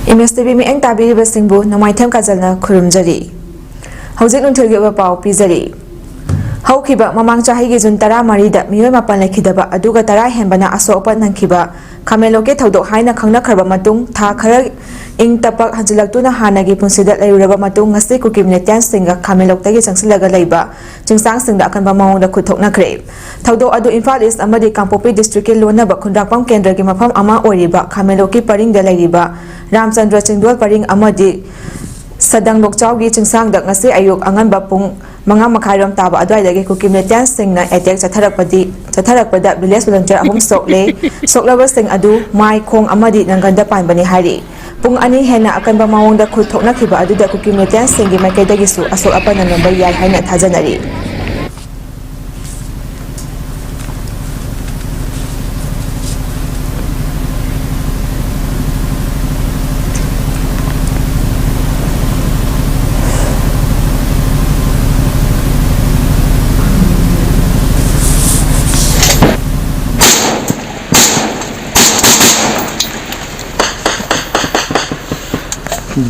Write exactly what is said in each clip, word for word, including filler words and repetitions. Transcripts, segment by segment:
M ꯑꯦꯁ T V ꯃꯤꯠꯌꯦꯡ ꯇꯥꯕꯤꯔꯤꯕꯁꯤꯡꯕꯨ ꯅꯣꯡꯃꯥꯏꯊꯦꯝ ꯀꯥꯖꯜꯅ ꯈꯨꯔꯨꯝꯖꯔꯤ꯫ ꯍꯧꯖꯤꯛ ꯅꯨꯡꯊꯤꯜꯒꯤ ꯑꯣꯏꯕ ꯄꯥꯎ ꯄꯤꯖꯔꯤ꯫ ꯍꯧꯈꯤꯕ ꯃꯃꯥꯡ ꯆꯍꯤꯒꯤ ꯖꯨꯟ ꯇꯔꯥꯃꯔꯤꯗ ꯃꯤꯑꯣꯏ ꯃꯥꯄꯟ ꯂꯩꯈꯤꯗꯕ ꯑꯗꯨꯒ ꯇꯔꯥ ꯍꯦꯟꯕꯅ ꯑꯁꯣꯛ ꯑꯄꯟ ꯅꯪꯈꯤꯕ ꯈꯥꯃꯦꯟꯂꯣꯛꯀꯤ ꯊꯧꯗꯣꯛ ꯍꯥꯏꯅ ꯈꯪꯅꯈ꯭ꯔꯕ ꯃꯇꯨꯡ, ꯊꯥ ꯈꯔ ꯏꯪ ꯇꯞꯄ ꯍꯟꯖꯤꯜꯂꯛꯇꯨꯅ ꯍꯥꯟꯅꯒꯤ ꯄꯨꯟꯁꯤꯗ ꯂꯩꯔꯨꯔꯕ ꯃꯇꯨꯡ, ꯉꯁꯤ ꯀꯨꯀꯤ ꯃꯤꯂꯤꯇꯦꯟꯠꯁꯤꯡꯒ ꯈꯥꯃꯦꯟꯂꯣꯛꯇꯒꯤ ꯆꯪꯁꯤꯜꯂꯒ ꯂꯩꯕ ꯆꯤꯡꯁꯥꯡꯁꯤꯡꯗ ꯑꯀꯟꯕ ꯃꯑꯣꯡꯗ ꯈꯨꯠ ꯊꯣꯛꯅꯈ꯭ꯔꯦ꯫ ꯊꯧꯗꯣꯛ ꯑꯗꯨ ꯏꯝꯐꯥꯜ ꯏꯁ꯭ꯠ ꯑꯃꯗꯤ ꯀꯥꯡꯄꯣꯛꯄꯤ ꯗꯤꯁꯇ꯭ꯔꯤꯛꯀꯤ ꯂꯣꯟꯅꯕ ꯈꯨꯟꯗ꯭ꯔꯥꯛꯄꯝ ꯀꯦꯟꯗ꯭ꯔꯒꯤ ꯃꯐꯝ ꯑꯃ ꯑꯣꯏꯔꯤꯕ ꯈꯥꯃꯦꯟꯂꯣꯛꯀꯤ ꯄꯔꯤꯡꯗ ꯂꯩꯔꯤꯕ ꯔꯥꯝꯆꯟꯗ꯭ꯔ ꯆꯤꯡꯗꯣꯜ ꯄꯔꯤꯡ ꯑꯃꯗꯤ ꯁꯗꯪ ꯂꯣꯛꯆꯥꯎꯒꯤ ꯆꯤꯡꯁꯥꯡꯗ ꯉꯁꯤ ꯑꯌꯨꯛ ꯑꯉꯟꯕ ꯄꯨꯡ ꯃꯉꯥ ꯃꯈꯥꯏꯔꯣꯝ ꯇꯥꯕ ꯑꯗꯨꯋꯥꯏꯗꯒꯤ ꯀꯨꯀꯤ ꯃꯤꯂꯤꯇꯦꯟꯠꯁꯤꯡꯅ ꯑꯦꯇꯦꯛ ꯆꯠꯊꯔꯛꯄꯗꯤ, ꯆꯠꯊꯔꯛꯄꯗ ꯚꯤꯂꯦꯖ ꯚꯣꯂꯨꯟꯇꯤꯌꯔ ꯑꯍꯨꯝ ꯁꯣꯛꯂꯦ꯫ ꯁꯣꯛꯂꯕꯁꯤꯡ ꯑꯗꯨ ꯃꯥꯏ, ꯈꯣꯡ ꯑꯃꯗꯤ ꯅꯪꯒꯟꯗ ꯄꯥꯟꯕꯅꯤ ꯍꯥꯏꯔꯤ꯫ ꯄꯨꯡ ꯑꯅꯤ ꯍꯦꯟꯅ ꯑꯀꯟꯕ ꯃꯑꯣꯡꯗ ꯈꯨꯠ ꯊꯣꯛꯅꯈꯤꯕ ꯑꯗꯨꯗ ꯀꯨꯀꯤ ꯃꯤꯂꯤꯇꯦꯟꯠꯁꯤꯡꯒꯤ ꯃꯥꯏꯀꯩꯗꯒꯤꯁꯨ ꯑꯁꯣꯛ ꯑꯄꯟ ꯅꯪꯂꯝꯕ ꯌꯥꯏ ꯍꯥꯏꯅ ꯊꯥꯖꯅꯔꯤ꯫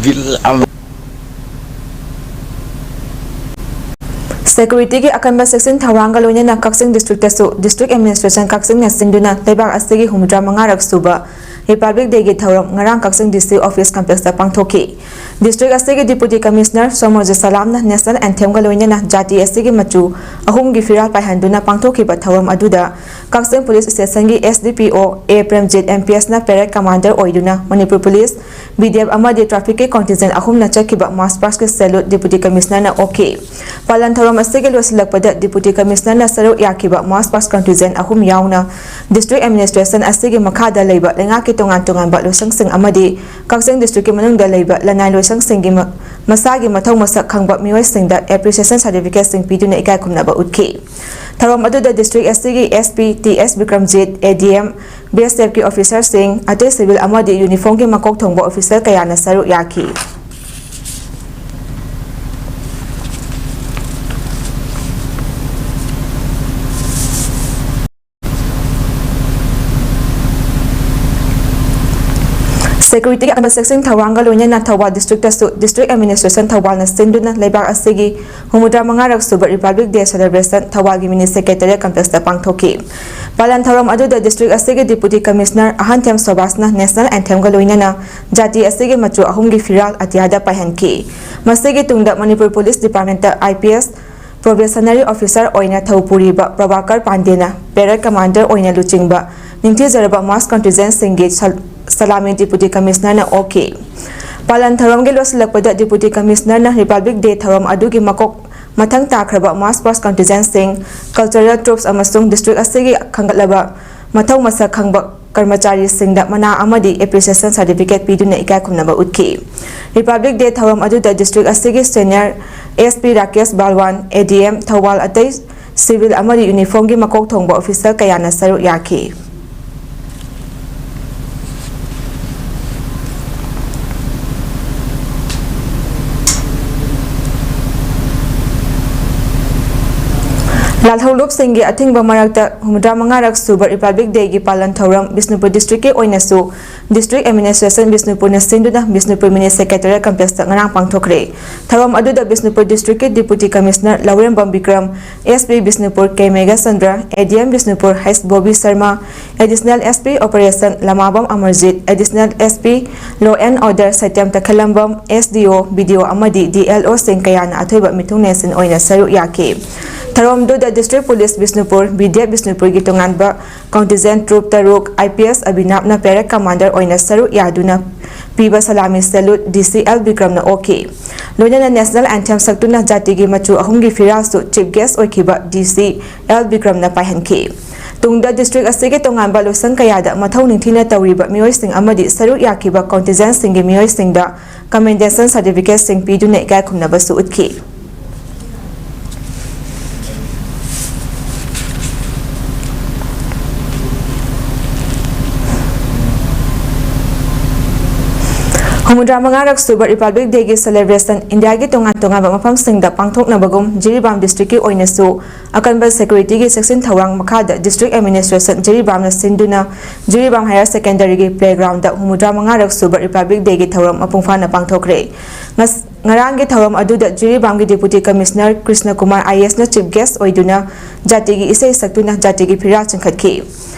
ꯕꯤꯜ ꯑꯃ꯫ ꯁꯦꯀ꯭ꯌꯨꯔꯤꯇꯤꯒꯤ ꯑꯀꯟꯕ ꯆꯦꯛꯁꯤꯟ ꯊꯧꯔꯥꯡꯒ ꯂꯣꯏꯅꯅ ꯀꯛꯆꯤꯡ ꯗꯤꯁꯇ꯭ꯔꯤꯛꯇꯁꯨ ꯗꯤꯁꯇ꯭ꯔꯤꯛ ꯑꯦꯗꯃꯤꯅꯤꯁꯇ꯭ꯔꯦꯁꯟ ꯀꯛꯆꯤꯡꯅ ꯁꯤꯟꯗꯨꯅ ꯂꯩꯕꯥꯛ ꯑꯁꯤꯒꯤ ꯍꯨꯝꯐꯨꯇꯔꯥ ꯃꯉꯥꯔꯛ ꯁꯨꯕ ꯔꯤꯄꯕ꯭ꯂꯤꯛ ꯗꯦꯒꯤ ꯊꯧꯔꯝ ꯉꯔꯥꯡ ꯀꯛꯆꯤꯡ ꯗꯤ ꯁꯤ ꯑꯣꯐꯤꯁ ꯀꯝꯄ꯭ꯂꯦꯛꯁꯇ ꯄꯥꯡꯊꯣꯛꯈꯤ꯫ ꯗꯤꯁꯇ꯭ꯔꯤꯛ ꯑꯁꯤꯒꯤ ꯗꯤꯄꯨꯇꯤ ꯀꯃꯤꯁꯅꯔ ꯁꯣꯃꯣꯔꯖꯤꯠ ꯁꯂꯥꯝꯅ ꯅꯦꯁꯅꯦꯜ ꯑꯦꯟꯊꯦꯝꯒ ꯂꯣꯏꯅꯅ ꯖꯥꯇꯤ ꯑꯁꯤꯒꯤ ꯃꯆꯨ ꯑꯍꯨꯝꯒꯤ ꯐꯤꯔꯥꯜ ꯄꯥꯏꯍꯟꯗꯨꯅ ꯄꯥꯡꯊꯣꯛꯈꯤꯕ ꯊꯧꯔꯝ ꯑꯗꯨꯗ ꯀꯛꯆꯤꯡ ꯄꯨꯂꯤꯁ ꯁ꯭ꯇꯦꯁꯟꯒꯤ ꯑꯦꯁ ꯗꯤ ꯄꯤ ꯑꯣ ꯑꯦ Premjit M P ꯑꯦꯁꯅ parade commander ꯑꯣꯏꯗꯨꯅ Manipur police, B D F ꯑꯃꯗꯤ ꯇ꯭ꯔꯥꯐꯤꯛꯀꯤ ꯀꯣꯟꯇꯤꯟꯖꯦꯟ ꯑꯍꯨꯝꯅ ꯆꯠꯈꯤꯕ ꯃꯥꯔꯆ ꯄꯥꯁꯀꯤ ꯁꯦꯂꯨꯠ ꯗꯤꯄꯨꯇꯤ ꯀꯃꯤꯁꯅꯔꯅ ꯑꯣꯛꯈꯤ꯫ ꯄꯥꯂꯟ ꯊꯧꯔꯝ ꯑꯁꯤꯒꯤ ꯂꯣꯏꯁꯤꯜꯂꯛꯄꯗ ꯗꯤꯄꯨꯇꯤ ꯀꯃꯤꯁꯅꯔꯅ ꯁꯔꯨꯛ ꯌꯥꯈꯤꯕ ꯃꯥꯔꯆ ꯄꯥꯁ ꯀꯟꯇꯤꯟꯖꯦꯟ ꯑꯍꯨꯝ ꯌꯥꯎꯅ ꯗꯤꯁꯇ꯭ꯔꯤꯛ ꯑꯦꯗꯃꯤꯅꯤꯁꯇ꯭ꯔꯦꯁꯟ ꯑꯁꯤꯒꯤ ꯃꯈꯥꯗ ꯂꯩꯕ ꯂꯩꯉꯥꯛꯀꯤ ꯇꯣꯉꯥꯟ ꯇꯣꯉꯥꯟꯕ ꯂꯣꯏꯁꯪꯁꯤꯡ ꯑꯃꯗꯤ ꯀꯛꯆꯤꯡ ꯗꯤꯁꯇ꯭ꯔꯤꯛꯀꯤ ꯃꯅꯨꯡꯗ ꯂꯩꯕ ꯂꯅꯥꯏ ꯂꯣꯏꯁꯪꯁꯤꯡꯒꯤ ꯃ-, ꯃꯁꯥꯒꯤ ꯃꯊꯧ ꯃꯁꯛ ꯈꯪꯕ ꯃꯤꯑꯣꯏꯁꯤꯡꯗ ꯑꯦꯄ꯭ꯔꯤꯁꯤꯌꯦꯁꯟ ꯁꯥꯔꯇꯤꯐꯤꯀꯦꯠꯁꯤꯡ ꯄꯤꯗꯨꯅ ꯏꯀꯥꯏ ꯈꯨꯝꯅꯕ ꯎꯠꯈꯤ꯫ ꯊꯧꯔꯝ ꯑꯗꯨꯗ ꯗꯤꯁꯇ꯭ꯔꯤꯛ ꯑꯁꯤꯒꯤ ꯑꯦꯁ ꯄꯤ ꯇꯤ ꯑꯦꯁ ꯕꯤꯀ꯭ꯔꯝꯖꯤꯠ, ꯑꯦ ꯗꯤ ꯑꯦꯝ, ꯕꯤ ꯑꯦꯁ ꯑꯦꯐꯀꯤ ꯑꯣꯐꯤꯁꯔꯁꯤꯡ, ꯑꯇꯩ ꯁꯤꯚꯤꯜ ꯑꯃꯗꯤ ꯌꯨꯅꯤꯐꯣꯔꯝꯒꯤ ꯃꯀꯣꯛ ꯊꯣꯡꯕ ꯑꯣꯐꯤꯁꯔ ꯀꯌꯥꯅ ꯁꯔꯨꯛ ꯌꯥꯈꯤ꯫ ꯁꯦꯀ꯭ꯌꯨꯔꯤꯇꯤꯒꯤ ꯑꯀꯟꯕ ꯆꯦꯛꯁꯤꯟ ꯊꯧꯔꯥꯡꯒ ꯂꯣꯏꯅꯅ ꯊꯧꯕꯥꯜ ꯗꯤꯁꯇ꯭ꯔꯤꯛꯇꯁꯨ ꯗꯤꯁꯇ꯭ꯔꯤꯛ ꯑꯦꯗꯃꯤꯅꯤꯁꯇ꯭ꯔꯦꯁꯟ ꯊꯧꯕꯥꯜꯅ ꯁꯤꯟꯗꯨꯅ ꯂꯩꯕꯥꯛ ꯑꯁꯤꯒꯤ ꯍꯨꯝꯐꯨꯇꯔꯥ ꯃꯉꯥꯔꯛ ꯁꯨꯕ ꯔꯤꯄꯕ꯭ꯂꯤꯛ ꯗꯦ ꯁꯦꯂꯦꯕ꯭ꯔꯦꯁꯟ ꯊꯧꯕꯥꯜꯒꯤ ꯃꯤꯅꯤ ꯁꯦꯀ꯭ꯔꯦꯇꯦꯔꯤꯌꯦꯠ ꯀꯝꯄ꯭ꯂꯦꯛꯁꯇ ꯄꯥꯡꯊꯣꯛꯈꯤ꯫ ꯄꯥꯂꯟ ꯊꯧꯔꯝ ꯑꯗꯨꯗ ꯗꯤꯁꯇ꯭ꯔꯤꯛ ꯑꯁꯤꯒꯤ ꯗꯤꯄꯨꯇꯤ ꯀꯃꯤꯁꯅꯔ ꯑꯍꯟꯊꯦꯝ ꯁꯣꯕꯥꯁꯅ ꯅꯦꯁꯅꯦꯜ ꯑꯦꯟꯊꯦꯝꯒ ꯂꯣꯏꯅꯅ ꯖꯥꯇꯤ ꯑꯁꯤꯒꯤ ꯃꯆꯨ ꯑꯍꯨꯝꯒꯤ ꯐꯤꯔꯥꯜ ꯑꯇꯤꯌꯥꯗ ꯄꯥꯏꯍꯟꯈꯤ꯫ ꯃꯁꯤꯒꯤ ꯇꯨꯡꯗ ꯃꯅꯤꯄꯨꯔ ꯄꯨꯂꯤꯁ ꯗꯤꯄꯥꯔꯠꯃꯦꯟꯇ I P S probationary officer ꯑꯣꯏꯅ ꯊꯧ ꯄꯨꯔꯤꯕ ꯄ꯭ꯔꯚꯥꯀꯔ ꯄꯥꯟꯗꯦꯅ ꯄꯦꯔꯦꯗ ꯀꯃꯥꯟꯗꯔ ꯑꯣꯏꯅ ꯂꯨꯆꯤꯡꯕ ꯅꯤꯡꯊꯤꯖꯔꯕ ꯃꯥꯁ ꯀꯟꯇꯤꯟꯖꯦꯟꯁꯤꯡꯒꯤ ꯁꯜ-, ꯁꯂꯥꯃꯤ ꯗꯤꯄꯨꯇꯤ ꯀꯃꯤꯁꯅꯔꯅ ꯑꯣꯛꯈꯤ꯫ ꯄꯥꯂꯟ ꯊꯧꯔꯝꯒꯤ ꯂꯣꯏꯁꯤꯜꯂꯛꯄꯗ ꯗꯤꯄꯨꯇꯤ ꯀꯃꯤꯁꯅꯔꯅ ꯔꯤꯄꯕ꯭ꯂꯤꯛ ꯗꯦ ꯊꯧꯔꯝ ꯑꯗꯨꯒꯤ ꯃꯀꯣꯛ ꯃꯊꯪ ꯇꯥꯈ꯭ꯔꯕ ꯃꯥꯁ ꯄꯥꯁ ꯀꯟꯇꯤꯟꯖꯦꯟꯁꯤꯡ, ꯀꯜꯆꯔꯦꯜ ꯇ꯭ꯔꯨꯞꯁ ꯑꯃꯁꯨꯡ ꯗꯤꯁꯇ꯭ꯔꯤꯛ ꯑꯁꯤꯒꯤ ꯈꯟꯒꯠꯂꯕ ꯃꯊꯧ ꯃꯁꯛ ꯈꯪꯕ ꯀꯔꯃꯆꯥꯔꯤꯁꯤꯡꯗ ꯃꯅꯥ ꯑꯃꯗꯤ ꯑꯦꯄ꯭ꯔꯤꯁꯤꯌꯦꯁꯟ ꯁꯥꯔꯇꯤꯐꯤꯀꯦꯠ ꯄꯤꯗꯨꯅ ꯏꯀꯥꯏ ꯈꯨꯝꯅꯕ ꯎꯠꯈꯤ꯫ ꯔꯤꯄꯕ꯭ꯂꯤꯛ ꯗꯦ ꯊꯧꯔꯝ ꯑꯗꯨꯗ ꯗꯤꯁꯇ꯭ꯔꯤꯛ ꯑꯁꯤꯒꯤ ꯁꯦꯅꯤꯌꯔ ꯑꯦꯁ ꯄꯤ ꯔꯥꯀꯦꯁ ꯕꯥꯜꯋꯥꯟ, ꯑꯦ ꯗꯤ ꯑꯦꯝ ꯊꯧꯕꯥꯜ, ꯑꯇꯩ ꯁꯤꯚꯤꯜ ꯑꯃꯗꯤ ꯌꯨꯅꯤꯐꯣꯔꯝꯒꯤ ꯃꯀꯣꯛ ꯊꯣꯡꯕ ꯑꯣꯐꯤꯁꯔ ꯀꯌꯥꯅ ꯁꯔꯨꯛ ꯌꯥꯈꯤ꯫ ꯂꯥꯜꯍꯧꯂꯨꯞꯁꯤꯡꯒꯤ ꯑꯊꯤꯡꯕ ꯃꯔꯛꯇ ꯍꯨꯝꯐꯨꯇꯔꯥ ꯃꯉꯥꯔꯛ ꯁꯨꯕ ꯔꯤꯄꯕ꯭ꯂꯤꯛ ꯗꯦꯒꯤ ꯄꯥꯂꯟ ꯊꯧꯔꯝ ꯕꯤꯁꯅꯨꯄꯨꯔ ꯗꯤꯁꯇ꯭ꯔꯤꯛꯀꯤ ꯑꯣꯏꯅꯁꯨ ꯗꯤꯁꯇ꯭ꯔꯤꯛ ꯑꯦꯗꯃꯤꯅꯤꯁꯇ꯭ꯔꯦꯁꯟ ꯕꯤꯁꯅꯨꯄꯨꯔꯅ ꯁꯤꯟꯗꯨꯅ ꯕꯤꯁꯅꯨꯄꯨꯔ ꯃꯤꯅꯤ ꯁꯦꯀ꯭ꯔꯦꯇꯦꯔꯤꯌꯦꯠ ꯀꯝꯄ꯭ꯂꯦꯛꯁꯇ ꯉꯔꯥꯡ ꯄꯥꯡꯊꯣꯛꯈ꯭ꯔꯦ꯫ ꯊꯧꯔꯝ ꯑꯗꯨꯗ ꯕꯤꯁꯅꯨꯄꯨꯔ ꯗꯤꯁꯇ꯭ꯔꯤꯛꯀꯤ deputy commissioner Laurembam Bikram, S P Bishnupur K Meghachandra, A D M Bishnupur ꯍꯩꯁ Bobby Sharma, additional S P operation Lamabam Amarjit, additional S P law and order Satyam Takhellambam, S D O, B ꯗꯤ ꯑꯣ ꯑꯃꯗꯤ ꯗꯤ ꯑꯦꯜ ꯑꯣꯁꯤꯡ ꯀꯌꯥꯅ ꯑꯊꯣꯏꯕ ꯃꯤꯊꯨꯡꯂꯦꯟꯁꯤꯟ ꯑꯣꯏꯅ ꯁꯔꯨꯛ ꯌꯥꯈꯤ꯫ ꯊꯧꯔꯝꯗꯨꯗ district police Bishnupur, B D F ꯕꯤꯁꯅꯨꯄꯨꯔꯒꯤ ꯇꯣꯉꯥꯟꯕ ꯀꯟꯇꯤꯟꯖꯦꯟ ꯇ꯭ꯔꯨꯞ ꯇꯔꯨꯛ, ꯑꯥꯏ ꯄꯤ ꯑꯦꯁ ꯑꯕꯤꯅꯥꯞꯅ ꯄꯦꯔꯦꯗ ꯀꯃꯥꯟꯗꯔ ꯑꯣꯏꯅ ꯁꯔꯨꯛ ꯌꯥꯗꯨꯅ ꯄꯤꯕ ꯁꯂꯥꯃꯤ ꯁꯦꯂꯨꯠ ꯗꯤ ꯁꯤ ꯑꯦꯜ ꯕꯤꯀ꯭ꯔꯝꯅ ꯑꯣꯛꯈꯤ꯫ ꯂꯣꯏꯅꯅ ꯅꯦꯁꯅꯦꯜ ꯑꯦꯟꯊꯦꯝ ꯁꯛꯇꯨꯅ ꯖꯥꯇꯤꯒꯤ ꯃꯆꯨ ꯑꯍꯨꯝꯒꯤ ꯐꯤꯔꯥꯜꯁꯨ ꯆꯤꯐ ꯒꯦꯁ ꯑꯣꯏꯈꯤꯕ ꯗꯤ ꯁꯤ ꯑꯦꯜ ꯕꯤꯀ꯭ꯔꯝꯅ ꯄꯥꯏꯍꯟꯈꯤ꯫ ꯇꯨꯡꯗ ꯗꯤꯁꯇ꯭ꯔꯤꯛ ꯑꯁꯤꯒꯤ ꯇꯣꯉꯥꯟꯕ ꯂꯣꯏꯁꯪ ꯀꯌꯥꯗ ꯃꯊꯧ ꯅꯤꯡꯊꯤꯅ ꯇꯧꯔꯤꯕ ꯃꯤꯑꯣꯏꯁꯤꯡ ꯑꯃꯗꯤ ꯁꯔꯨꯛ ꯌꯥꯈꯤꯕ ꯀꯟꯇꯤꯟꯖꯦꯟꯁꯤꯡꯒꯤ ꯃꯤꯑꯣꯏꯁꯤꯡꯗ ꯀꯃꯦꯟꯗꯦꯁꯟ ꯁꯥꯔꯇꯤꯐꯤꯀꯦꯠꯁꯤꯡ ꯄꯤꯗꯨꯅ ꯏꯀꯥꯏ ꯈꯨꯝꯅꯕꯁꯨ ꯎꯠꯈꯤ꯫ ꯍꯨꯝꯐꯨꯇꯔꯥ ꯃꯉꯥꯔꯛ ꯁꯨꯕ Republic Day ꯒꯤ celebration ꯏꯟꯗꯤꯌꯥꯒꯤ ꯇꯣꯉꯥꯟ ꯇꯣꯉꯥꯟꯕ ꯃꯐꯝꯁꯤꯡꯗ ꯄꯥꯡꯊꯣꯛꯅꯕꯒꯨꯝ ꯖꯤꯔꯤꯕꯥꯝ district ꯀꯤ ꯑꯣꯏꯅꯁꯨ ꯑꯀꯟꯕ security ꯒꯤ ꯆꯦꯛꯁꯤꯟ ꯊꯧꯔꯥꯡ ꯃꯈꯥꯗ district administration ꯖꯤꯔꯤꯕꯥꯝꯅ ꯁꯤꯟꯗꯨꯅ ꯖꯤꯔꯤꯕꯥꯝ Higher Secondary ꯒꯤ playground ꯗ ꯍꯨꯝꯐꯨꯇꯔꯥ ꯃꯉꯥꯔꯛ ꯁꯨꯕ Republic Day ꯒꯤ ꯊꯧꯔꯝ ꯃꯄꯨꯡ ꯐꯥꯅ ꯄꯥꯡꯊꯣꯛꯈ꯭ꯔꯦ꯫ ꯉꯁ-, ꯉꯔꯥꯡꯒꯤ ꯊꯧꯔꯝ ꯑꯗꯨꯗ ꯖꯤꯔꯤꯕꯥꯝꯒꯤ Deputy Commissioner Krishna Kumar IAS ꯅ chief guest ꯑꯣꯏꯗꯨꯅ ꯖꯥꯇꯤꯒꯤ ꯏꯁꯩ ꯁꯛꯇꯨꯅ ꯖꯥꯇꯤꯒꯤ ꯐꯤꯔꯥꯜ ꯆꯤꯡꯈꯠꯈꯤ꯫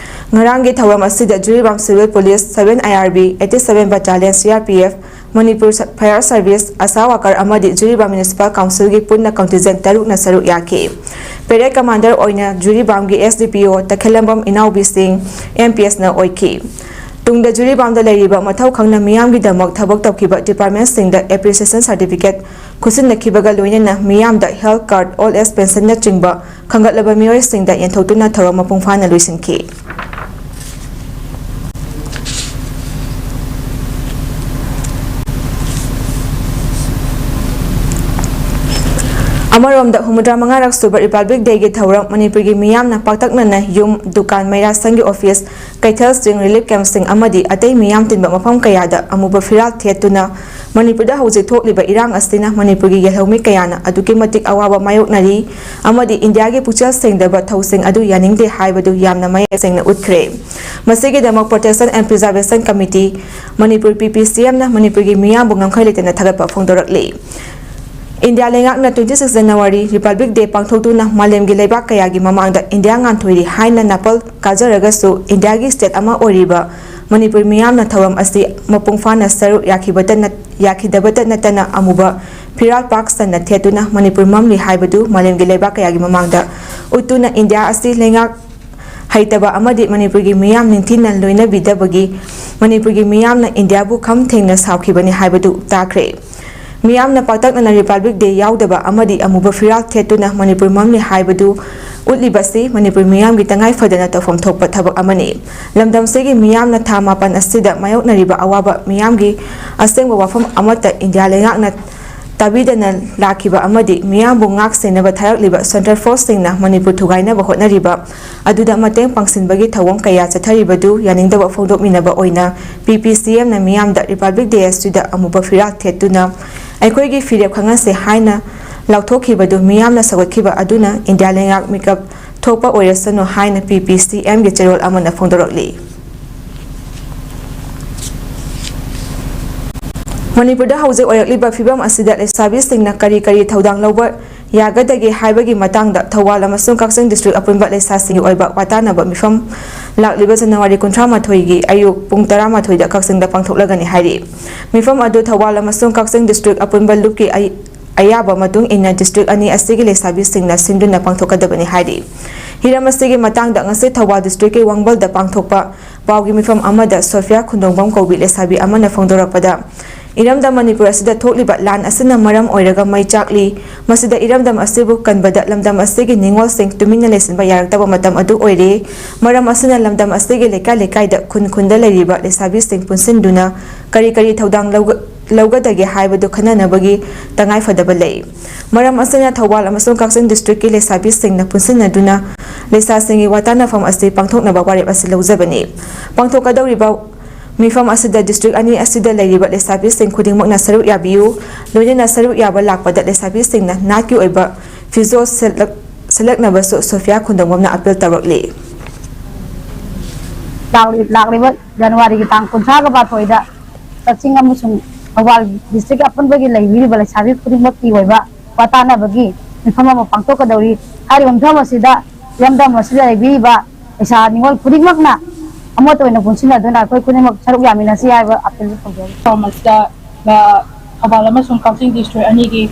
ꯉꯔꯥꯡꯒꯤ ꯊꯧꯔꯝ ꯑꯁꯤꯗ Jiribam Civil Police, seven IRB, eighty seven Battalion CRPF, Manipur ꯁ-, Fire Service, ASHA worker ꯑꯃꯗꯤ ꯖꯤꯔꯤꯕꯥꯝ Municipal Council ꯒꯤ ꯄꯨꯟꯅ contingent ꯇꯔꯨꯛꯅ ꯁꯔꯨꯛ ꯌꯥꯈꯤ꯫ Parade commander ꯑꯣꯏꯅ ꯖꯤꯔꯤꯕꯥꯝꯒꯤ SDPO ꯇꯈꯦꯜꯂꯝꯕꯝ ꯏꯅꯥꯎꯕꯤ ꯁꯤꯡ MPS ꯅ ꯑꯣꯏꯈꯤ꯫ ꯇꯨꯡꯗ ꯖꯤꯔꯤꯕꯥꯝꯗ ꯂꯩꯔꯤꯕ ꯃꯊꯧ ꯈꯪꯅ ꯃꯤꯌꯥꯝꯒꯤꯗꯃꯛ ꯊꯕꯛ ꯇꯧꯈꯤꯕ department ꯁꯤꯡꯗ appreciation certificate ꯈꯨꯠꯁꯤꯟꯅꯈꯤꯕꯒ ꯂꯣꯏꯅꯅ ꯃꯤꯌꯥꯝꯗ health card, old age pension ꯅꯆꯤꯡꯕ ꯈꯟꯒꯠꯂꯕ ꯃꯤꯑꯣꯏꯁꯤꯡꯗ ꯌꯦꯟꯊꯣꯛꯇꯨꯅ ꯊꯧꯔꯝ ꯃꯄꯨꯡ ꯐꯥꯅ ꯂꯣꯏꯁꯤꯟꯈꯤ꯫ ꯑꯃꯔꯣꯝꯗ, ꯍꯨꯝꯐꯨꯇꯔꯥ ꯃꯉꯥꯔꯛ ꯁꯨꯕ Republic Day ꯒꯤ ꯊꯧꯔꯝ ꯃꯅꯤꯄꯨꯔꯒꯤ ꯃꯤꯌꯥꯝꯅ ꯄꯥꯛꯇꯛꯅꯅ ꯌꯨꯝ, ꯗꯨꯀꯥꯟ, ꯃꯩꯔꯥ ꯁꯪꯒꯤ office, ꯀꯩꯊꯦꯜꯁꯤꯡ, relief camp ꯁꯤꯡ ꯑꯃꯗꯤ ꯑꯇꯩ ꯃꯤꯌꯥꯝ ꯇꯤꯟꯕ ꯃꯐꯝ ꯀꯌꯥꯗ ꯑꯃꯨꯕ ꯐꯤꯔꯥꯜ ꯊꯦꯠꯇꯨꯅ ꯃꯅꯤꯄꯨꯔꯗ ꯍꯧꯖꯤꯛ ꯊꯣꯛꯂꯤꯕ ꯏꯔꯥꯡ ꯑꯁꯤꯅ ꯃꯅꯤꯄꯨꯔꯒꯤ ꯌꯦꯜꯍꯧꯃꯤ ꯀꯌꯥꯅ ꯑꯗꯨꯛꯀꯤ ꯃꯇꯤꯛ ꯑꯋꯥꯕ ꯃꯥꯌꯣꯛꯅꯔꯤ ꯑꯃꯗꯤ ꯏꯟꯗꯤꯌꯥꯒꯤ ꯄꯨꯛꯆꯦꯜ ꯁꯦꯡꯗꯕ ꯊꯧꯁꯤꯡ ꯑꯗꯨ ꯌꯥꯅꯤꯡꯗꯦ ꯍꯥꯏꯕꯗꯨ ꯌꯥꯝꯅ ꯃꯌꯦꯛ ꯁꯦꯡꯅ ꯎꯠꯈ꯭ꯔꯦ꯫ ꯃꯁꯤꯒꯤꯗꯃꯛ Protection and Preservation Committee, Manipur PPCM ꯅ ꯃꯅꯤꯄꯨꯔꯒꯤ ꯃꯤꯌꯥꯝꯕꯨ ꯉꯝꯈꯩ ꯂꯩꯇꯅ ꯊꯥꯒꯠꯄ ꯐꯣꯡꯗꯣꯔꯛꯂꯤ꯫ ꯏꯟꯗꯤꯌꯥ ꯂꯩꯉꯥꯛꯅ twenty six January Republic Day ꯄꯥꯡꯊꯣꯛꯇꯨꯅ ꯃꯥꯂꯦꯝꯒꯤ ꯂꯩꯕꯥꯛ ꯀꯌꯥꯒꯤ ꯃꯃꯥꯡꯗ ꯏꯟꯗꯤꯌꯥ ꯉꯥꯟꯊꯣꯏꯔꯤ ꯍꯥꯏꯅ ꯅꯥꯄꯜ ꯀꯥꯖꯔꯒꯁꯨ, ꯏꯟꯗꯤꯌꯥꯒꯤ state ꯑꯃ ꯑꯣꯏꯔꯤꯕ ꯃꯅꯤꯄꯨꯔ ꯃꯤꯌꯥꯝꯅ ꯊꯧꯔꯝ ꯑꯁꯤ ꯃꯄꯨꯡ ꯐꯥꯅ ꯁꯔꯨꯛ ꯌꯥꯈꯤꯕꯇ ꯅꯠ-, ꯌꯥꯈꯤꯗꯕꯇ ꯅꯠꯇꯅ ꯑꯃꯨꯕ ꯐꯤꯔꯥꯜ ꯄꯥꯛ ꯁꯟꯅ ꯊꯦꯠꯇꯨꯅ ꯃꯅꯤꯄꯨꯔ ꯃꯝꯂꯤ ꯍꯥꯏꯕꯗꯨ ꯃꯥꯂꯦꯝꯒꯤ ꯂꯩꯕꯥꯛ ꯀꯌꯥꯒꯤ ꯃꯃꯥꯡꯗ ꯎꯠꯇꯨꯅ ꯏꯟꯗꯤꯌꯥ ꯑꯁꯤ ꯂꯩꯉꯥꯛ ꯍꯩꯇꯕ ꯑꯃꯗꯤ ꯃꯅꯤꯄꯨꯔꯒꯤ ꯃꯤꯌꯥꯝ ꯅꯤꯡꯊꯤꯅ ꯂꯣꯏꯅꯕꯤꯗꯕꯒꯤ ꯃꯅꯤꯄꯨꯔꯒꯤ ꯃꯤꯌꯥꯝꯅ ꯏꯟꯗꯤꯌꯥꯕꯨ ꯈꯝ ꯊꯦꯡꯅ ꯁꯥꯎꯈꯤꯕꯅꯤ ꯍꯥꯏꯕꯗꯨ ꯇꯥꯈ꯭ꯔꯦ꯫ ꯃꯤꯌꯥꯝꯅ ꯄꯥꯛꯇꯛꯅꯅ Republic Day ꯌꯥꯎꯗꯕ ꯑꯃꯗꯤ ꯑꯃꯨꯕ ꯐꯤꯔꯥꯜ ꯊꯦꯠꯇꯨꯅ ꯃꯅꯤꯄꯨꯔ ꯃꯝꯂꯤ ꯍꯥꯏꯕꯗꯨ ꯎꯠꯂꯤꯕꯁꯤ ꯃꯅꯤꯄꯨꯔ ꯃꯤꯌꯥꯝꯒꯤ ꯇꯉꯥꯏ ꯐꯗꯅ ꯇꯧꯐꯝ ꯊꯣꯛꯄ ꯊꯕꯛ ꯑꯃꯅꯤ꯫ ꯂꯝꯗꯝꯁꯤꯒꯤ ꯃꯤꯌꯥꯝꯅ ꯊꯥ ꯃꯥꯄꯟ ꯑꯁꯤꯗ ꯃꯥꯌꯣꯛꯅꯔꯤꯕ ꯑꯋꯥꯕ ꯃꯤꯌꯥꯝꯒꯤ ꯑꯁꯦꯡꯕ ꯋꯥꯐꯝ ꯑꯃꯠꯇ ꯏꯟꯗꯤꯌꯥ ꯂꯩꯉꯥꯛꯅ ꯇꯥꯕꯤꯗꯅ ꯂꯥꯛꯈꯤꯕ ꯑꯃꯗꯤ ꯃꯤꯌꯥꯝꯕꯨ ꯉꯥꯛ ꯁꯦꯟꯅꯕ ꯊꯥꯔꯛꯂꯤꯕ Central Forceꯁꯤꯡꯅ ꯃꯅꯤꯄꯨꯔ ꯊꯨꯒꯥꯏꯅꯕ ꯍꯣꯠꯅꯔꯤꯕ ꯑꯗꯨꯗ ꯃꯇꯦꯡ ꯄꯥꯡꯁꯤꯟꯕꯒꯤ ꯊꯧꯑꯣꯡ ꯀꯌꯥ ꯆꯠꯊꯔꯤꯕꯗꯨ ꯌꯥꯅꯤꯡꯗꯕ ꯐꯣꯡꯗꯣꯛꯃꯤꯟꯅꯕ ꯑꯣꯏꯅ PPCMꯅ ꯃꯤꯌꯥꯝꯗ Republic Day ꯑꯁꯤꯗ ꯑꯃꯨꯕ ꯐꯤꯔꯥꯜ ꯊꯦꯠꯇꯨꯅ ꯑꯩꯈꯣꯏꯒꯤ ꯐꯤꯔꯦꯞ ꯈꯪꯍꯟꯁꯦ ꯍꯥꯏꯅ ꯂꯥꯎꯊꯣꯛꯈꯤꯕꯗꯨ ꯃꯤꯌꯥꯝꯅ ꯁꯧꯒꯠꯈꯤꯕ ꯑꯗꯨꯅ ꯏꯟꯗꯤꯌꯥ ꯂꯩꯉꯥꯛ ꯃꯤꯀꯞ ꯊꯣꯛꯄ ꯑꯣꯏꯔꯁꯅꯨ ꯍꯥꯏꯅ PPCMꯒꯤ ꯆꯦꯔꯣꯜ ꯑꯃꯅ ꯐꯣꯡꯗꯣꯔꯛꯂꯤ꯫ ꯃꯅꯤꯄꯨꯔꯗ ꯍꯧꯖꯤꯛ ꯑꯣꯏꯔꯛꯂꯤꯕ ꯐꯤꯕꯝ ꯑꯁꯤꯗ ꯂꯩꯁꯥꯕꯤꯁꯤꯡꯅ ꯀꯔꯤ ꯀꯔꯤ ꯊꯧꯗꯥꯡ ꯂꯧꯕ ꯌꯥꯒꯗꯒꯦ ꯍꯥꯏꯕꯒꯤ ꯃꯇꯥꯡꯗ ꯊꯧꯕꯥꯜ ꯑꯃꯁꯨꯡ ꯀꯛꯆꯤꯡ district ꯑꯄꯨꯟꯕ ꯂꯩꯁꯥꯁꯤꯡꯒꯤ ꯑꯣꯏꯕ ꯋꯥꯇꯥꯅꯕ ꯃꯤꯐꯝ ꯂꯥꯛꯂꯤꯕ January ꯀꯨꯟꯊ꯭ꯔꯥ ꯃꯥꯊꯣꯏꯒꯤ ꯑꯌꯨꯛ ꯄꯨꯡ ꯇꯔꯥꯃꯥꯊꯣꯏꯗ ꯀꯛꯆꯤꯡꯗ ꯄꯥꯡꯊꯣꯛꯂꯒꯅꯤ ꯍꯥꯏꯔꯤ꯫ ꯃꯤꯐꯝ ꯑꯗꯨ ꯊꯧꯕꯥꯜ ꯑꯃꯁꯨꯡ ꯀꯛꯆꯤꯡ district ꯑꯄꯨꯟꯕ ꯂꯨꯞꯀꯤ ꯑꯌꯥꯕ ꯃꯇꯨꯡ ꯏꯟꯅ district ꯑꯅꯤ ꯑꯁꯤꯒꯤ ꯂꯩꯁꯥꯕꯤꯁꯤꯡꯅ ꯁꯤꯟꯗꯨꯅ ꯄꯥꯡꯊꯣꯛꯀꯗꯕꯅꯤ ꯍꯥꯏꯔꯤ꯫ ꯍꯤꯔꯝ ꯑꯁꯤꯒꯤ ꯃꯇꯥꯡꯗ ꯉꯁꯤ ꯊꯧꯕꯥꯜ districtꯀꯤ ꯋꯥꯡꯕꯜꯗ ꯄꯥꯡꯊꯣꯛꯄ ꯄꯥꯎꯒꯤ ꯃꯤꯐꯝ ꯑꯃꯗ ꯁꯣꯐꯤꯌꯥ ꯈꯨꯟꯗꯣꯡꯕꯝ ꯀꯧꯕꯤ ꯂꯩꯁꯥꯕꯤ ꯑꯃꯅ ꯐꯣꯡꯗꯣꯔꯛꯄꯗ, ꯏꯔꯝꯗꯝ ꯃꯅꯤꯄꯨꯔ ꯑꯁꯤꯗ ꯊꯣꯛꯂꯤꯕ ꯂꯥꯟ ꯑꯁꯤꯅ ꯃꯔꯝ ꯑꯣꯏꯔꯒ ꯃꯩ ꯆꯥꯛꯂꯤ꯫ ꯃꯁꯤꯗ ꯏꯔꯝꯗꯝ ꯑꯁꯤꯕꯨ ꯀꯟꯕꯗ ꯂꯝꯗꯝ ꯑꯁꯤꯒꯤ ꯅꯤꯉꯣꯜꯁꯤꯡ ꯇꯨꯃꯤꯟꯅ ꯂꯩꯁꯤꯟꯕ ꯌꯥꯔꯛꯇꯕ ꯃꯇꯝ ꯑꯗꯨ ꯑꯣꯏꯔꯦ꯫ ꯃꯔꯝ ꯑꯁꯤꯅ ꯂꯝꯗꯝ ꯑꯁꯤꯒꯤ ꯂꯩꯀꯥꯏ ꯂꯩꯀꯥꯏꯗ, ꯈꯨꯟ ꯈꯨꯟꯗ ꯂꯩꯔꯤꯕ ꯂꯩꯁꯥꯕꯤꯁꯤꯡ ꯄꯨꯟꯁꯤꯟꯗꯨꯅ ꯀꯔꯤ ꯀꯔꯤ ꯊꯧꯗꯥꯡ ꯂꯧꯒ-, ꯂꯧꯒꯗꯒꯦ ꯍꯥꯏꯕꯗꯨ ꯈꯟꯅꯅꯕꯒꯤ ꯇꯉꯥꯏꯐꯗꯕ ꯂꯩ꯫ ꯃꯔꯝ ꯑꯁꯤꯅ ꯊꯧꯕꯥꯜ ꯑꯃꯁꯨꯡ ꯀꯛꯆꯤꯡ districtꯀꯤ ꯂꯩꯁꯥꯕꯤꯁꯤꯡꯅ ꯄꯨꯟꯁꯤꯟꯅꯗꯨꯅ ꯂꯩꯁꯥꯁꯤꯡꯒꯤ ꯋꯥꯇꯥꯅꯐꯝ ꯑꯁꯤ ꯄꯥꯡꯊꯣꯛꯅꯕ ꯋꯥꯔꯦꯞ ꯑꯁꯤ ꯂꯧꯖꯕꯅꯤ꯫ ꯄꯥꯡꯊꯣꯛꯀꯗꯧꯔꯤꯕ ꯃꯤꯐꯝ ꯑꯁꯤꯗ district ꯑꯅꯤ ꯑꯁꯤꯗ ꯂꯩꯔꯤꯕ ꯂꯩꯁꯥꯕꯤꯁꯤꯡ ꯈꯨꯗꯤꯡꯃꯛꯅ ꯁꯔꯨꯛ ꯌꯥꯕꯤꯌꯨ꯫ ꯂꯣꯏꯅꯅ ꯁꯔꯨꯛ ꯌꯥꯕ ꯂꯥꯛꯄꯗ ꯂꯩꯁꯥꯕꯤꯁꯤꯡꯅ ꯅꯥꯠꯀꯤ ꯑꯣꯏꯕ ꯐꯤꯖꯣꯜ ꯁꯦꯠꯂꯛ-, ꯁꯦꯠꯂꯛꯅꯕꯁꯨ ꯁꯣꯐꯤꯌꯥ ꯈꯨꯟꯗꯣꯡꯕꯝꯅ appeal ꯇꯧꯔꯛꯂꯤ꯫ ꯂꯥꯛꯂꯤ-, ꯂꯥꯛꯂꯤꯕ Januaryꯒꯤ ꯇꯥꯡ ꯀꯨꯟꯊ꯭ꯔꯥꯒ ꯃꯥꯊꯣꯏꯗ ꯀꯛꯆꯤꯡ ꯑꯃꯁꯨꯡ ꯊꯧꯕꯥꯜ district ꯑꯄꯨꯟꯕꯒꯤ ꯂꯩꯕꯤꯔꯤꯕ ꯂꯩꯁꯥꯕꯤ ꯈꯨꯗꯤꯡꯃꯛꯀꯤ ꯑꯣꯏꯕ ꯋꯥ ꯇꯥꯅꯕꯒꯤ ꯃꯤꯐꯝ ꯑꯃ ꯄꯥꯡꯊꯣꯛꯀꯗꯧꯔꯤ꯫ ꯍꯥꯏꯔꯤꯕ ꯃꯤꯐꯝ ꯑꯁꯤꯗ ꯏꯔꯝꯗꯝ ꯑꯁꯤꯗ ꯂꯩꯕꯤꯔꯤꯕ ꯂꯩꯁꯥ ꯅꯤꯉꯣꯜ ꯈꯨꯗꯤꯡꯃꯛꯅ ꯑꯃꯠꯇ ꯑꯣꯏꯅ ꯄꯨꯟꯁꯤꯟꯅꯗꯨꯅ ꯑꯩꯈꯣꯏ ꯈꯨꯗꯤꯡꯃꯛ ꯁꯔꯨꯛ ꯌꯥꯃꯤꯟꯅꯁꯤ ꯍꯥꯏꯕ appeal ꯇꯧꯖꯔꯤ꯫ ꯃꯐꯝ ꯑꯁꯤꯗ, ꯑ, ꯊꯧꯕꯥꯜ ꯑꯃꯁꯨꯡ ꯀꯛꯆꯤꯡ district ꯑꯅꯤꯒꯤ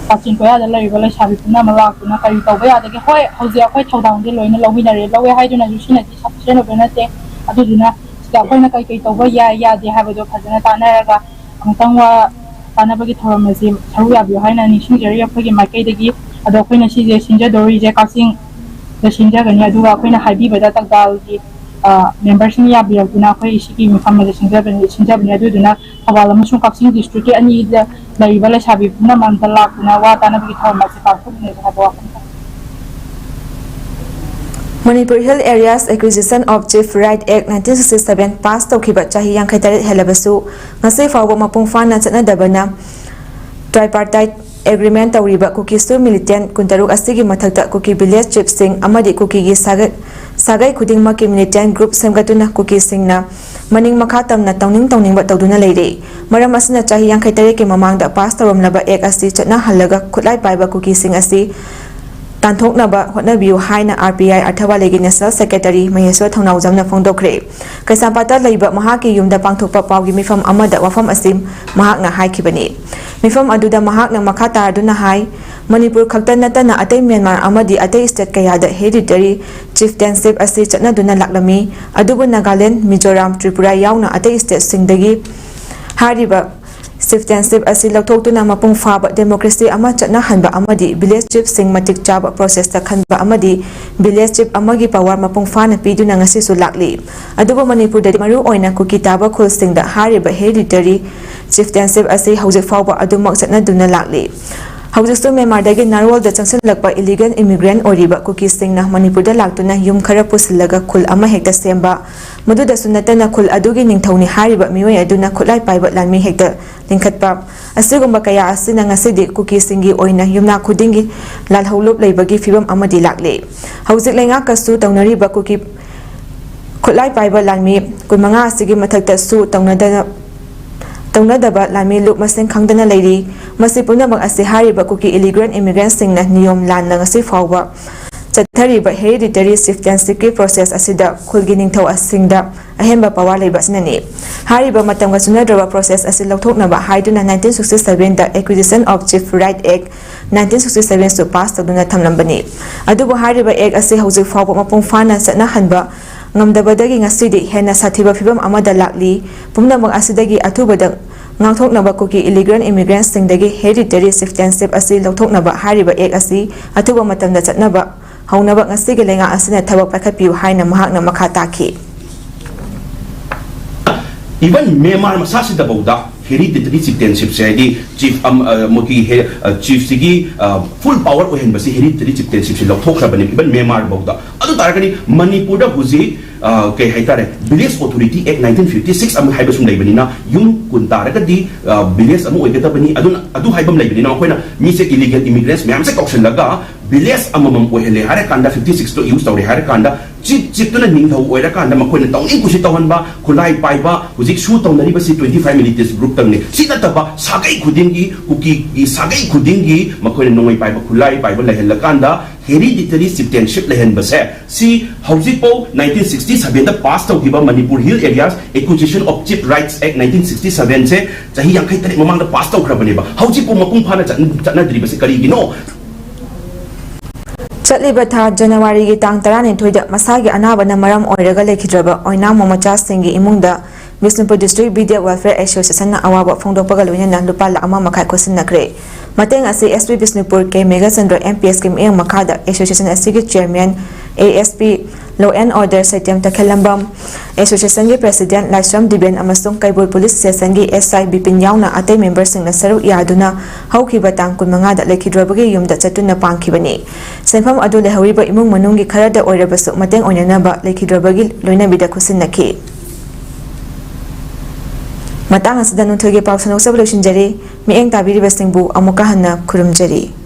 ꯀꯥꯆꯤꯟ ꯀꯣꯌꯥꯗ ꯂꯩꯔꯤꯕ ꯂꯩꯁꯥꯕꯤ ꯄꯨꯝꯅꯃꯛ ꯂꯥꯛꯇꯨꯅ ꯀꯔꯤ ꯇꯧꯕ ꯌꯥꯗꯒꯦ? ꯍꯣꯏ, ꯍꯧꯖꯤꯛ ꯑꯩꯈꯣꯏ ꯊꯧꯗꯥꯡꯗꯤ ꯂꯣꯏꯅ ꯂꯧꯃꯤꯟꯅꯔꯦ, ꯂꯧꯋꯦ ꯍꯥꯏꯗꯨꯅꯁꯨ ꯁꯤꯅꯗꯤ sufficient ꯑꯣꯏꯕ ꯅꯠꯇꯦ꯫ ꯑꯗꯨꯗꯨꯅ ꯁꯤꯗ ꯑꯩꯈꯣꯏꯅ ꯀꯩ ꯀꯩ ꯇꯧꯕ ꯌꯥꯏ ꯌꯥꯗꯦ ꯍꯥꯏꯕꯗꯣ ꯐꯖꯅ ꯇꯥꯟꯅꯔꯒ ꯑꯃꯨꯛꯇꯪ ꯋꯥ ꯇꯥꯟꯅꯕꯒꯤ ꯊꯧꯔꯝ ꯑꯁꯤ ꯁꯔꯨꯛ ꯌꯥꯕꯤꯌꯨ ꯍꯥꯏꯅ ꯅꯤꯡꯁꯤꯡꯖꯔꯤ ꯑꯩꯈꯣꯏꯒꯤ ꯃꯥꯏꯀꯩꯗꯒꯤ꯫ ꯑꯗꯣ ꯑꯩꯈꯣꯏꯅ ꯁꯤꯁꯦ ꯁꯤꯟꯖꯗꯧꯔꯤꯁꯦ ꯀꯛꯆꯤꯡꯗ ꯁꯤꯟꯖꯒꯅꯤ, ꯑꯗꯨꯒ ꯑꯩꯈꯣꯏꯅ ꯍꯥꯏꯕꯤꯕꯗ ꯇꯥꯡꯗꯥꯜꯒꯤ, ꯑ, memberꯁꯤꯡ ꯌꯥꯕꯤꯔꯛꯇꯨꯅ ꯑꯩꯈꯣꯏ ꯁꯤꯒꯤ ꯃꯤꯐꯝ ꯑꯁꯤ ꯁꯤꯟꯖꯕꯅꯤ, ꯁꯤꯟꯖꯕꯅꯤ꯫ ꯑꯗꯨꯗꯨꯅ ꯊꯧꯕꯥꯜ ꯑꯃꯁꯨꯡ ꯀꯛꯆꯤꯡ districtꯀꯤ ꯑꯅꯤꯗ ꯂꯩꯔꯤꯕ ꯂꯩꯁꯥꯕꯤ ꯄꯨꯝꯅꯃꯛ ꯑꯝꯇ ꯂꯥꯛꯇꯨꯅ ꯋꯥ ꯇꯥꯅꯕꯒꯤ ꯊꯧꯔꯝ ꯑꯁꯤ ꯄꯥꯡꯊꯣꯛꯃꯤꯟꯅꯁꯤ ꯍꯥꯏꯕ ꯋꯥꯐꯝ ꯊꯝꯃꯤ꯫ Manipur Hill Areas Acquisition of Chief Right Act nineteen sixty seven pass ꯇꯧꯈꯤꯕ ꯆꯍꯤ ꯌꯥꯡꯈꯩ ꯇꯔꯦꯠ ꯍꯦꯜꯂꯕꯁꯨ ꯉꯁꯤ ꯐꯥꯎꯕ ꯃꯄꯨꯡ ꯐꯥꯅ ꯆꯠꯅꯗꯕꯅ tripartite agreement ꯇꯧꯔꯤꯕ ꯀꯨꯀꯤꯁꯨ militant ꯀꯨꯟꯇꯔꯨꯛ ꯑꯁꯤꯒꯤ ꯃꯊꯛꯇ ꯀꯨꯀꯤ village chiefꯁꯤꯡ ꯑꯃꯗꯤ ꯀꯨꯀꯤꯒꯤ ꯁꯥꯒꯩ, ꯁꯥꯒꯩ ꯈꯨꯗꯤꯡꯃꯛꯀꯤ militant group ꯁꯦꯝꯒꯠꯇꯨꯅ ꯀꯨꯀꯤꯁꯤꯡꯅ ꯃꯅꯤꯡ ꯃꯈꯥ ꯇꯝꯅ ꯇꯧꯅꯤꯡ ꯇꯧꯅꯤꯡꯕ ꯇꯧꯗꯨꯅ ꯂꯩꯔꯦ꯫ ꯃꯔꯝ ꯑꯁꯤꯅ ꯆꯍꯤ ꯌꯥꯡꯈꯩ ꯇꯔꯦꯠꯀꯤ ꯃꯃꯥꯡꯗ pass ꯇꯧꯔꯝꯂꯕ act ꯑꯁꯤ ꯆꯠꯅꯍꯜꯂꯒ ꯈꯨꯠꯂꯥꯏ ꯄꯥꯏꯕ ꯀꯨꯀꯤꯁꯤꯡ ꯑꯁꯤ ꯇꯥꯟꯊꯣꯛꯅꯕ ꯍꯣꯠꯅꯕꯤꯌꯨ ꯍꯥꯏꯅ R P I ꯑꯔꯊꯋꯥꯂꯤꯒꯤ National Secretary ꯃꯍꯦꯁ꯭ꯋꯔ ꯊꯧꯅꯥꯎꯖꯝꯅ ꯐꯣꯡꯗꯣꯛꯈ꯭ꯔꯦ꯫ ꯀꯩꯁꯥꯝꯄꯥꯠꯇ ꯂꯩꯕ ꯃꯍꯥꯛꯀꯤ ꯌꯨꯝꯗ ꯄꯥꯡꯊꯣꯛꯄ ꯄꯥꯎꯒꯤ ꯃꯤꯐꯝ ꯑꯃꯗ ꯋꯥꯐꯝ ꯑꯁꯤ ꯃꯍꯥꯛꯅ ꯍꯥꯏꯈꯤꯕꯅꯤ꯫ ꯃꯤꯐꯝ ꯑꯗꯨꯗ ꯃꯍꯥꯛꯅ ꯃꯈꯥ ꯇꯥꯗꯨꯅ ꯍꯥꯏ, ꯃꯅꯤꯄꯨꯔ ꯈꯛꯇ ꯅꯠꯇꯅ ꯑꯇꯩ ꯃ꯭ꯌꯥꯟꯃꯥꯔ ꯑꯃꯗꯤ ꯑꯇꯩ state ꯀꯌꯥꯗ hereditary chieftainship ꯑꯁꯤ ꯆꯠꯅꯗꯨꯅ ꯂꯥꯛꯂꯝꯃꯤ꯫ ꯑꯗꯨꯕꯨ ꯅꯥꯒꯥꯂꯦꯟꯗ, ꯃꯤꯖꯣꯔꯥꯝ, ꯇ꯭ꯔꯤꯄꯨꯔꯥ ꯌꯥꯎꯅ ꯑꯇꯩ stateꯁꯤꯡꯗꯒꯤ ꯍꯥꯏꯔꯤꯕ chieftainship ꯑꯁꯤ ꯂꯧꯊꯣꯛꯇꯨꯅ ꯃꯄꯨꯡ ꯐꯥꯕ democracy ꯑꯃ ꯆꯠꯅꯍꯟꯕ ꯑꯃꯗꯤ village chiefꯁꯤꯡ ꯃꯇꯤꯛ ꯆꯥꯕ processꯇ ꯈꯟꯕ ꯑꯃꯗꯤ village chief ꯑꯃꯒꯤ power ꯃꯄꯨꯡ ꯐꯥꯅ ꯄꯤꯗꯨꯅ ꯉꯁꯤꯁꯨ ꯂꯥꯛꯂꯤ꯫ ꯑꯗꯨꯕꯨ ꯃꯅꯤꯄꯨꯔꯗꯗꯤ ꯃꯔꯨ ꯑꯣꯏꯅ ꯀꯨꯀꯤ ꯇꯥꯕ ꯈꯨꯜꯁꯤꯡꯗ ꯍꯥꯏꯔꯤꯕ hereditary chieftainship ꯑꯁꯤ ꯍꯧꯖꯤꯛ ꯐꯥꯎꯕ ꯑꯗꯨꯃꯛ ꯆꯠꯅꯗꯨꯅ ꯂꯥꯛꯂꯤ꯫ ꯍꯧꯖꯤꯛꯁꯨ ꯃ꯭ꯌꯥꯟꯃꯥꯔꯗꯒꯤ ꯅꯥꯔꯣꯜꯗ ꯆꯪꯁꯤꯜꯂꯛꯄ illegal immigrant ꯑꯣꯏꯔꯤꯕ ꯀꯨꯀꯤꯁꯤꯡꯅ ꯃꯅꯤꯄꯨꯔꯗ ꯂꯥꯛꯇꯨꯅ ꯌꯨꯝ ꯈꯔ ꯄꯨꯁꯤꯜꯂꯒ ꯈꯨꯜ ꯑꯃ ꯍꯦꯛꯇ ꯁꯦꯝꯕ, ꯃꯗꯨꯗꯁꯨ ꯅꯠꯇꯅ ꯈꯨꯜ ꯑꯗꯨꯒꯤ ꯅꯤꯡꯊꯧꯅꯤ ꯍꯥꯏꯔꯤꯕ ꯃꯤꯑꯣꯏ ꯑꯗꯨꯅ ꯈꯨꯠꯂꯥꯏ ꯄꯥꯏꯕ ꯂꯥꯟꯃꯤ ꯍꯦꯛꯇ ꯂꯤꯡꯈꯠꯄ, ꯑꯁꯤꯒꯨꯝꯕ ꯀꯌꯥ ꯑꯁꯤꯅ ꯉꯁꯤꯗꯤ ꯀꯨꯀꯤꯁꯤꯡꯒꯤ ꯑꯣꯏꯅ ꯌꯨꯝꯅꯥꯛ ꯈꯨꯗꯤꯡꯒꯤ ꯂꯥꯜꯍꯧꯂꯨꯞ ꯂꯩꯕꯒꯤ ꯐꯤꯕꯝ ꯑꯃꯗꯤ ꯂꯥꯛꯂꯤ꯫ ꯍꯧꯖꯤꯛ ꯂꯩꯉꯥꯛꯀꯁꯨ ꯇꯧꯅꯔꯤꯕ ꯀꯨꯀꯤ ꯈꯨꯠꯂꯥꯏ ꯄꯥꯏꯕ ꯂꯥꯟꯃꯤ ꯀꯨꯟꯃꯉꯥ ꯑꯁꯤꯒꯤ ꯃꯊꯛꯇꯁꯨ ꯇꯧꯅꯗꯅ, ꯇꯧꯅꯗꯕ ꯂꯥꯟꯃꯤ ꯂꯨꯞ ꯃꯁꯤꯡ ꯈꯪꯗꯅ ꯂꯩꯔꯤ꯫ ꯃꯁꯤ ꯄꯨꯝꯅꯃꯛ ꯑꯁꯤ ꯍꯥꯏꯔꯤꯕ ꯀꯨꯀꯤ illegal immigrantꯁꯤꯡꯅ ꯅꯤꯌꯣꯝ ꯂꯥꯟꯅ ꯉꯁꯤ ꯐꯥꯎꯕ ꯆꯠꯊꯔꯤꯕ hereditary chieftainshipꯀꯤ process ꯑꯁꯤꯗ ꯈꯨꯜꯒꯤ ꯅꯤꯡꯊꯧ ꯑꯁꯤꯡꯗ ꯑꯍꯦꯟꯕ power ꯂꯩꯕ ꯑꯁꯤꯅꯅꯤ꯫ ꯍꯥꯏꯔꯤꯕ ꯃꯇꯝꯒ ꯆꯨꯅꯗ꯭ꯔꯕ process ꯑꯁꯤ ꯂꯧꯊꯣꯛꯅꯕ ꯍꯥꯏꯗꯨꯅ nineteen sixty sevenꯗ Acquisition of Chief Right Act nineteen sixty sevenꯁꯨ pass ꯇꯧꯗꯨꯅ ꯊꯝꯂꯝꯕꯅꯤ꯫ ꯑꯗꯨꯕꯨ ꯍꯥꯏꯔꯤꯕ act ꯑꯁꯤ ꯍꯧꯖꯤꯛ ꯐꯥꯎꯕ ꯃꯄꯨꯡ ꯐꯥꯅ ꯆꯠꯅꯍꯟꯕ ꯉꯝꯗꯕꯗꯒꯤ ꯉꯁꯤꯗꯤ ꯍꯦꯟꯅ ꯁꯥꯊꯤꯕ ꯐꯤꯕꯝ ꯑꯃꯗ ꯂꯥꯛꯂꯤ꯫ ꯄꯨꯝꯅꯃꯛ ꯑꯁꯤꯗꯒꯤ ꯑꯊꯨꯕꯗ ꯉꯥꯛꯊꯣꯛꯅꯕ ꯀꯨꯀꯤ illegal immigrantꯁꯤꯡꯗꯒꯤ hereditary chieftainship ꯑꯁꯤ ꯂꯧꯊꯣꯛꯅꯕ ꯍꯥꯏꯔꯤꯕ act ꯑꯁꯤ ꯑꯊꯨꯕ ꯃꯇꯝꯗ ꯆꯠꯅꯕ ꯍꯧꯅꯕ ꯉꯁꯤꯒꯤ ꯂꯩꯉꯥꯛ ꯑꯁꯤꯅ ꯊꯕꯛ ꯄꯥꯏꯈꯠꯄꯤꯌꯨ ꯍꯥꯏꯅ ꯃꯍꯥꯛꯅ ꯃꯈꯥ ꯇꯥꯈꯤ꯫ Even Myanmar ꯃꯁꯥꯁꯤꯗꯐꯥꯎꯗ hereditary chieftainshipꯁꯦ, ꯍꯥꯏꯗꯤ chief ꯑꯃ, ꯑ, ꯃꯣꯏꯒꯤ ꯍꯦ-, ꯑ, chiefꯁꯤꯒꯤ, ꯑ, full power ꯑꯣꯏꯍꯟꯕꯁꯤ hereditary chieftainshipꯁꯤ ꯂꯧꯊꯣꯛꯈ꯭ꯔꯕꯅꯦ, even Myanmarꯐꯥꯎꯗ꯫ ꯑꯗꯨ ꯇꯥꯔꯒꯗꯤ ꯃꯅꯤꯄꯨꯔꯗ ꯍꯧꯖꯤꯛ, ꯑ, ꯀꯩ ꯍꯥꯏꯇꯥꯔꯦ, Village Authority Act nineteen fifty six ꯑꯃ ꯍꯥꯏꯕ ꯁꯨꯝ ꯂꯩꯕꯅꯤꯅ, ꯌꯨꯝ ꯀꯨꯟ ꯇꯥꯔꯒꯗꯤ, ꯑ, village ꯑꯃ ꯑꯣꯏꯒꯗꯕꯅꯤ꯫ ꯑꯗꯨꯅ ꯑꯗꯨ ꯍꯥꯏꯕ ꯑꯃ ꯂꯩꯕꯅꯤꯅ, ꯑꯩꯈꯣꯏꯅ ꯃꯤꯁꯦ illegal immigrants ꯃꯌꯥꯝꯁꯦ ꯀꯧꯁꯜꯂꯒ village ꯑꯃꯃꯝ ꯑꯣꯏꯍꯜꯂꯦ ꯍꯥꯏꯔꯀꯥꯟꯗ, fifty six ꯇꯣ use ꯇꯧꯔꯦ ꯍꯥꯏꯔꯀꯥꯟꯗ, chief, chiefꯇꯨꯅ ꯅꯤꯡꯊꯧ ꯑꯣꯏꯔꯀꯥꯟꯗ ꯃꯈꯣꯏꯅ ꯇꯧꯅꯤꯡ ꯀꯨꯁꯤ ꯇꯧꯍꯟꯕ, ꯈꯨꯠꯂꯥꯏ ꯄꯥꯏꯕ, ꯍꯧꯖꯤꯛ ꯁꯨ ꯇꯧꯅꯔꯤꯕꯁꯤ twenty five military groupꯇꯪꯅꯤ꯫ ꯁꯤ ꯅꯠꯇꯕ ꯁꯥꯒꯩ ꯈꯨꯗꯤꯡꯒꯤ, ꯀꯨꯀꯤꯒꯤ ꯁꯥꯒꯩ ꯈꯨꯗꯤꯡꯒꯤ ꯃꯈꯣꯏꯅ ꯅꯣꯡꯃꯩ ꯄꯥꯏꯕ, ꯈꯨꯠꯂꯥꯏ ꯄꯥꯏꯕ ꯂꯩꯍꯜꯂꯀꯥꯟꯗ hereditary chieftainship ꯂꯩꯍꯟꯕꯁꯦ, ꯁꯤ ꯍꯧꯖꯤꯛꯐꯥꯎ nineteen sixty sevenꯗ pass ꯇꯧꯈꯤꯕ Manipur Hill Areas Acquisition of Chief Rights Act nineteen sixty sevenꯁꯦ ꯆꯍꯤ ꯌꯥꯡꯈꯩ ꯇꯔꯦꯠ ꯃꯃꯥꯡꯗ pass ꯇꯧꯈ꯭ꯔꯕꯅꯦꯕ꯫ ꯍꯧꯖꯤꯛꯐꯥꯎ ꯃꯄꯨꯡ ꯐꯥꯅ ꯆꯠ-, ꯆꯠꯅꯗ꯭ꯔꯤꯕꯁꯦ ꯀꯔꯤꯒꯤꯅꯣ? ꯆꯠꯂꯤꯕ ꯊꯥ ꯖꯅꯋꯥꯔꯤꯒꯤ ꯇꯥꯡ ꯇꯔꯥꯅꯤꯊꯣꯏꯗ ꯃꯁꯥꯒꯤ ꯑꯅꯥꯕꯅ ꯃꯔꯝ ꯑꯣꯏꯔꯒ ꯂꯩꯈꯤꯗ꯭ꯔꯕ ꯑꯣꯏꯅꯥꯝ ꯃꯆꯥꯁꯤꯡꯒꯤ ꯏꯃꯨꯡꯗ Bishnupur District B D F Welfare Associationꯅ ꯑꯋꯥꯕ ꯐꯣꯡꯗꯣꯛꯄꯒ ꯂꯣꯏꯅꯅ ꯂꯨꯄꯥ ꯂꯥꯈ ꯑꯃ ꯃꯈꯥꯏ ꯈꯣꯠꯆꯟꯅꯈ꯭ꯔꯦ꯫ ꯃꯇꯦꯡ ꯑꯁꯤ S P Bishnupur K Meghachandra M P Sꯀꯤ ꯃꯤꯠꯌꯦꯡ ꯃꯈꯥꯗ association ꯑꯁꯤꯒꯤ chairman A S P Law and Order ꯁꯩꯇꯦꯝ ꯇꯈꯦꯜꯂꯝꯕꯝ, associationꯒꯤ president ꯂꯥꯏꯁ꯭ꯔꯝ ꯗꯤꯕꯦꯟ ꯑꯃꯁꯨꯡ ꯀꯩꯕꯨꯜ police stationꯒꯤ S I ꯕꯤꯄꯤꯟ ꯌꯥꯎꯅ ꯑꯇꯩ memberꯁꯤꯡꯅ ꯁꯔꯨꯛ ꯌꯥꯗꯨꯅ ꯍꯧꯈꯤꯕ ꯇꯥꯡ ꯀꯨꯟꯃꯉꯥꯗ ꯂꯩꯈꯤꯗ꯭ꯔꯕꯒꯤ ꯌꯨꯝꯗ ꯆꯠꯇꯨꯅ ꯄꯥꯡꯈꯤꯕꯅꯤ꯫ ꯁꯦꯟꯐꯝ ꯑꯗꯨ ꯂꯩꯍꯧꯔꯤꯕ ꯏꯃꯨꯡ ꯃꯅꯨꯡꯒꯤ ꯈꯔꯗ ꯑꯣꯏꯔꯕꯁꯨ ꯃꯇꯦꯡ ꯑꯣꯏꯅꯅꯕ ꯂꯩꯈꯤꯗ꯭ꯔꯕꯒꯤ ꯂꯣꯏꯅꯕꯤꯗ ꯈꯨꯠꯁꯤꯟꯅꯈꯤ꯫ ꯃꯇꯥꯡ ꯑꯁꯤꯗ ꯅꯨꯡꯊꯤꯜꯒꯤ ꯄꯥꯎ ꯁꯟꯗꯣꯛꯆꯕ ꯂꯣꯏꯁꯤꯟꯖꯔꯤ꯫ ꯃꯤꯠꯌꯦꯡ ꯇꯥꯕꯤꯔꯤꯕꯁꯤꯡꯕꯨ ꯑꯃꯨꯛꯀ ꯍꯟꯅ ꯈꯨꯔꯨꯝꯖꯔꯤ꯫